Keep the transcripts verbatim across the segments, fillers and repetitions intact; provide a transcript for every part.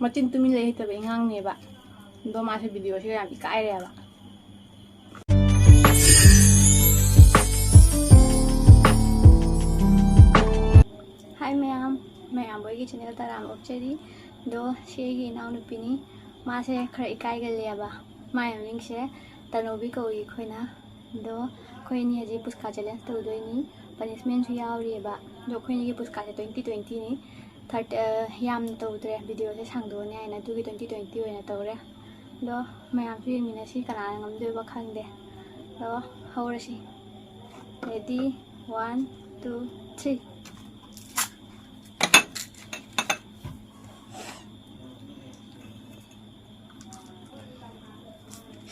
ꯃꯆꯤꯟ ꯇꯨꯃꯤꯟ ꯂꯩ ꯍꯩꯇꯕ ꯑꯉꯥꯡꯅꯦꯕ꯫ ꯑꯗꯣ ꯃꯥꯁꯦ ꯚꯤꯗꯤꯑꯣꯁꯦ ꯌꯥꯝ ꯏꯀꯥꯏꯔꯦꯕ꯫ ꯍꯥꯏ ꯃꯌꯥꯝ, ꯃꯌꯥꯝꯕ ꯍꯣꯏꯒꯤ ꯆꯦꯅꯦꯜ ꯇꯔꯥꯝꯅ ꯑꯣꯛꯆꯔꯤ꯫ ꯑꯗꯣ ꯁꯤ ꯑꯩꯒꯤ ꯏꯅꯥꯎꯅꯨꯄꯤꯅꯤ꯫ ꯃꯥꯁꯦ ꯈꯔ ꯏꯀꯥꯏꯒꯜꯂꯦꯕ꯫ ꯃꯥꯏ ꯃꯃꯤꯡꯁꯦ ꯇꯅꯧꯕꯤ ꯀꯧꯏ ꯑꯩꯈꯣꯏꯅ꯫ ꯑꯗꯣ ꯑꯩꯈꯣꯏ ꯑꯅꯤ ꯍꯧꯖꯤꯛ ꯄꯨꯁꯀꯥ ꯆꯦꯂꯦꯟꯖ ꯇꯧꯗꯣꯏꯅꯤ꯫ ꯄꯅꯤꯁꯃꯦꯟꯁꯨ ꯌꯥꯎꯔꯤꯑꯕ꯫ ꯑꯗꯣ ꯑꯩꯈꯣꯏ ꯑꯅꯤꯒꯤ ꯄꯨꯁꯀꯥꯁꯦ ꯇ꯭ꯋꯦꯟꯇꯤ ꯇ꯭ꯋꯦꯟꯇꯤꯅꯤ꯫ ꯊꯥꯔꯇꯤ, ꯑ, ꯌꯥꯝꯅ ꯇꯧꯗ꯭ꯔꯦ, ꯚꯤꯗꯤꯑꯣꯁꯦ ꯁꯥꯡꯗꯣꯛꯑꯅꯤ ꯍꯥꯏꯅ, ꯑꯗꯨꯒꯤ ꯇ꯭ꯋꯦꯟꯇꯤ ꯇ꯭ꯋꯦꯟꯇꯤ ꯑꯣꯏꯅ ꯇꯧꯔꯦ꯫ ꯑꯗꯣ ꯃꯌꯥꯝꯁꯨ ꯌꯦꯡꯃꯤꯟꯅꯁꯤ, ꯀꯅꯥꯅ ꯉꯝꯗꯣꯏꯕ ꯈꯪꯗꯦ꯫ ꯑꯗꯣ ꯍꯧꯔꯁꯤ꯫ Ready? One, two, three.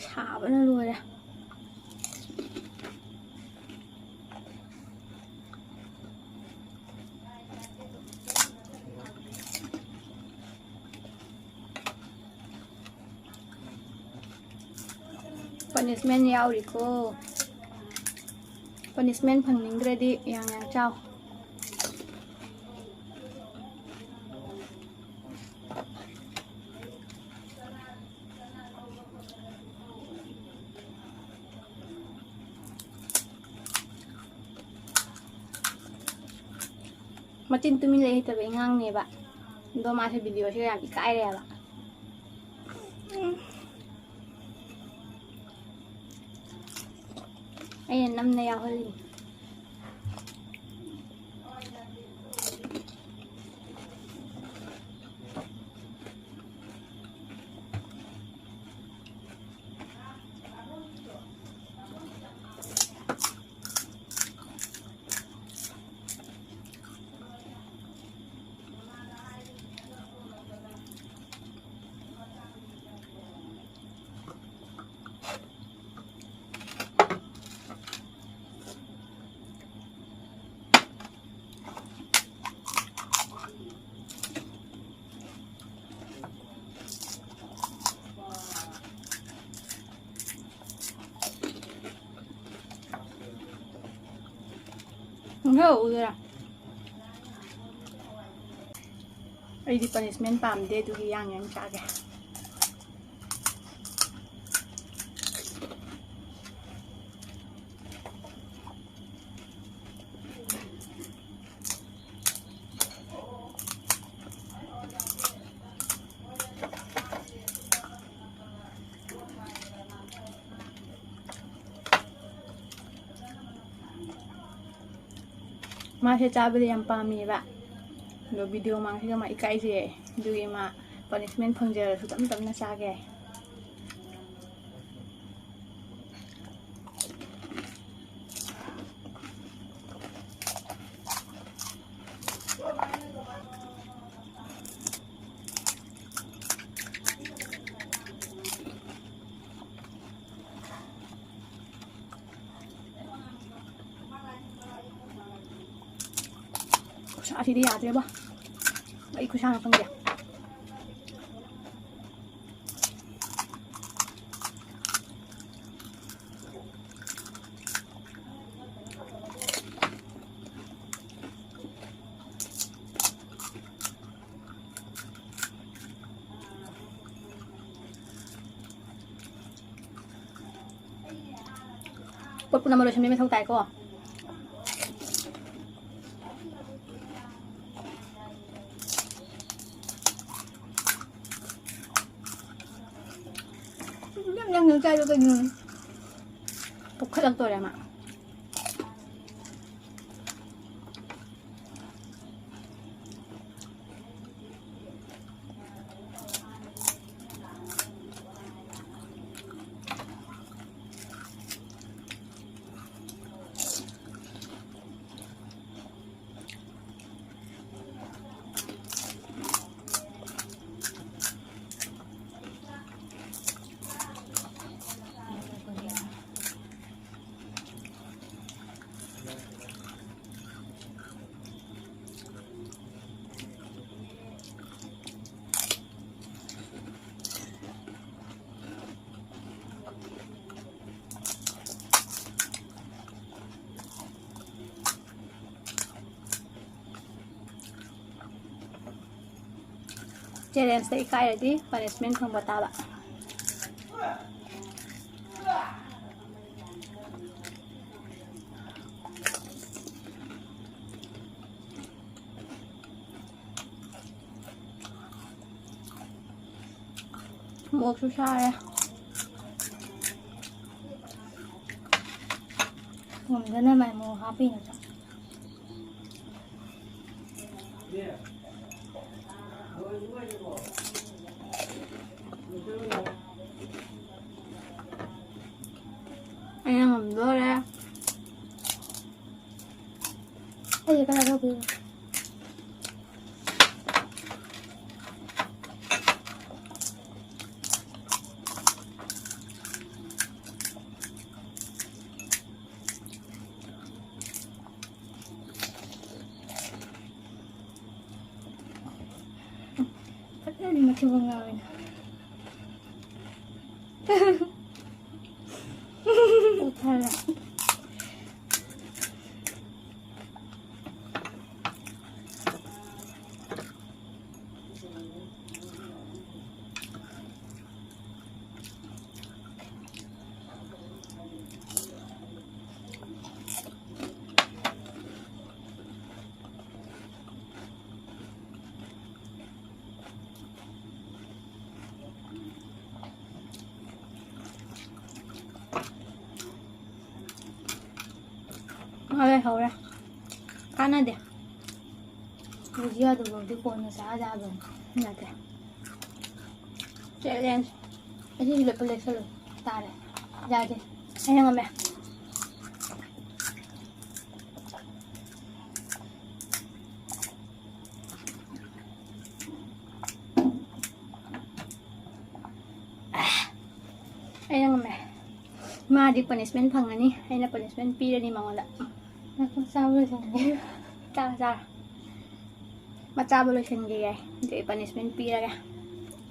ꯁꯥꯕꯅ ꯂꯣꯏꯔꯦ꯫ ꯄꯅꯤꯁꯃꯦꯟ ꯌꯥꯎꯔꯤꯀꯣ꯫ ꯄꯅꯤꯁꯃꯦꯟ ꯐꯪꯅꯤꯡꯗ꯭ꯔꯗꯤ ꯌꯥꯝ ꯌꯥꯝ ꯆꯥꯎ꯫ ꯃꯆꯤꯟ ꯇꯨꯃꯤꯟ ꯂꯩ ꯍꯩꯇꯕ ꯑꯉꯥꯡꯅꯦꯕ꯫ ꯑꯗꯣ ꯃꯥꯁꯦ ꯚꯤꯗꯤꯑꯣꯁꯤꯒ ꯌꯥꯝ ꯏꯀꯥꯏꯔꯦꯕ꯫ ꯑꯩꯅ ꯅꯝꯅ ꯌꯥꯎꯍꯜꯂꯤꯅꯤ꯫ ꯉꯧꯗꯔꯥ? ꯑꯩꯗꯤ ꯄꯅꯤꯁꯃꯦꯟ ꯄꯥꯝꯗꯦ, ꯑꯗꯨꯒꯤ ꯌꯥꯡ ꯌꯥꯡ ꯆꯥꯒꯦ꯫ ꯃꯥꯁꯦ ꯆꯥꯕꯗꯤ ꯌꯥꯝ ꯄꯥꯝꯃꯦꯕ, ꯑꯗꯣ ꯚꯤꯗꯤꯑꯣ ꯃꯥꯡꯁꯤꯒ ꯃꯥ ꯏꯀꯥꯏꯖꯩ꯫ ꯑꯗꯨꯒꯤ ꯃꯥ ꯄꯅꯤꯁꯃꯦꯟ ꯐꯪꯖꯔꯁꯨ ꯇꯞꯅ ꯇꯞꯅ ꯆꯥꯒꯦ ꯍꯥꯏ꯫ ꯈꯨꯠꯁꯥꯁꯤꯗꯤ ꯌꯥꯗ꯭ꯔꯦꯕ꯫ ꯑꯩ ꯈꯨꯠꯁꯥꯅ ꯈꯪꯗꯦ꯫ ꯄꯣꯠ ꯄꯨꯝꯅꯃꯛ ꯂꯣꯏꯁꯤꯟꯕꯒꯤ ꯃꯊꯧ ꯇꯥꯏꯀꯣ꯫ ꯌꯥꯝ ꯌꯥꯡꯅ ꯆꯥꯏꯗꯣ ꯀꯩꯒꯤꯅꯣ? ꯄꯨꯈꯠꯂꯛꯇꯣꯔꯦ ꯃꯥ꯫ Challenge ꯇ ꯏꯀꯥꯏꯔꯗꯤ punishment ꯐꯪꯕ ꯇꯥꯕ꯫ ꯃꯣꯔꯣꯛꯁꯨ ꯁꯥꯔꯦ꯫ ꯊꯨꯝꯗꯅ ꯃꯥꯏ ꯃꯣꯔꯣꯛ ꯍꯥꯞꯄꯤꯅꯦ꯫ ꯑꯩꯅ ꯉꯝꯗꯣꯔꯦ꯫ ꯑꯩꯁꯦ ꯀꯅꯥ ꯇꯧꯗꯣꯏꯅꯣ? ꯐꯖꯅ ꯃꯊꯤꯕꯣꯡ ꯌꯥꯎꯋꯦꯅ꯫ ꯄꯨꯛ ꯊꯜꯂꯦ꯫ ꯃꯥ ꯂꯩꯍꯧꯔꯦ꯫ ꯀꯥꯟꯅꯗꯦ꯫ ꯕꯨꯖꯤꯌꯥꯗꯨꯐꯥꯎꯗꯤ ꯀꯣꯟꯅ ꯆꯥ ꯌꯥꯕꯅꯤ꯫ ꯌꯥꯗꯦ꯫ Challenge꯫ ꯑꯁꯤꯁꯨ ꯂꯦꯞꯄ ꯂꯦꯞꯁꯜꯂꯨ꯫ ꯇꯥꯔꯦ꯫ ꯌꯥꯗꯦ꯫ ꯑꯩꯅ ꯉꯝꯃꯦ꯫ ꯑꯩꯅ ꯉꯝꯃꯦ꯫ ꯃꯥꯗꯤ punishment ꯐꯪꯉꯅꯤ꯫ ꯑꯩꯅ punishment ꯄꯤꯔꯅꯤ ꯃꯉꯣꯟꯗ꯫ ꯉꯥꯏꯈꯣ, ꯆꯥꯕ ꯂꯣꯏꯁꯟꯒꯦ꯫ ꯆꯥꯔꯣ, ꯆꯥꯔꯣ꯫ ꯃꯆꯥꯕꯨ ꯂꯣꯏꯁꯟꯒꯦ ꯌꯥꯏ꯫ ꯑꯗꯨ ꯑꯩ punishment ꯄꯤꯔꯒꯦ꯫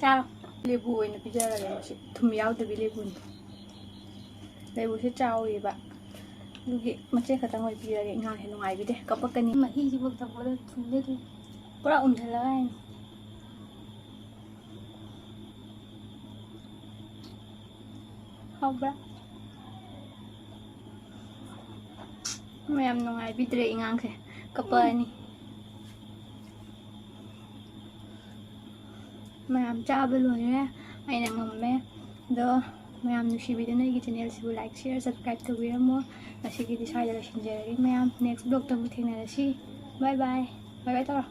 ꯆꯥꯔꯣ꯫ ꯂꯦꯕꯨ ꯑꯣꯏꯅ ꯄꯤꯖꯔꯒꯦ ꯉꯁꯤ꯫ ꯊꯨꯝ ꯌꯥꯎꯗꯕꯤ ꯂꯦꯕꯨꯅꯤ꯫ ꯂꯦꯕꯨꯁꯦ ꯆꯥꯎꯔꯤꯕ꯫ ꯑꯗꯨꯒꯤ ꯃꯆꯦꯠ ꯈꯛꯇꯪ ꯑꯣꯏ ꯄꯤꯔꯒꯦ꯫ ꯑꯉꯥꯡꯁꯦ ꯅꯨꯡꯉꯥꯏꯕꯤꯗꯦ꯫ ꯀꯞꯄꯛꯀꯅꯤ꯫ ꯃꯍꯤꯁꯤꯐꯥꯎ ꯊꯛꯄꯗ ꯊꯨꯝꯗꯦ ꯑꯗꯨ꯫ ꯄꯨꯔꯥ ꯎꯝꯁꯤꯜꯂꯒ ꯍꯥꯏꯅꯤ꯫ ꯍꯥꯎꯕ꯭ꯔꯥ? ꯃꯌꯥꯝ ꯅꯨꯡꯉꯥꯏꯕꯤꯗ꯭ꯔꯦ ꯑꯉꯥꯡꯁꯦ, ꯀꯞꯄꯛꯑꯅꯤ꯫ ꯃꯌꯥꯝ ꯆꯥꯕ ꯂꯣꯏꯔꯦ, ꯑꯩꯅ ꯉꯝꯃꯦ꯫ ꯑꯗꯣ ꯃꯌꯥꯝ ꯅꯨꯡꯁꯤꯕꯤꯗꯨꯅ ꯑꯩꯒꯤ ꯆꯦꯅꯦꯜꯁꯤꯕꯨ like, share, subscribe ꯇꯧꯕꯤꯔꯝꯃꯣ꯫ ꯉꯁꯤꯒꯤꯗꯤ ꯁ꯭ꯋꯥꯏꯗ ꯂꯣꯏꯁꯤꯟꯖꯔꯒꯦ ꯃꯌꯥꯝ꯫ Next vlogꯇ ꯑꯃꯨꯛ ꯊꯦꯡꯅꯔꯁꯤ꯫ Bye bye꯫ Bye bye ꯇꯧꯔꯣ꯫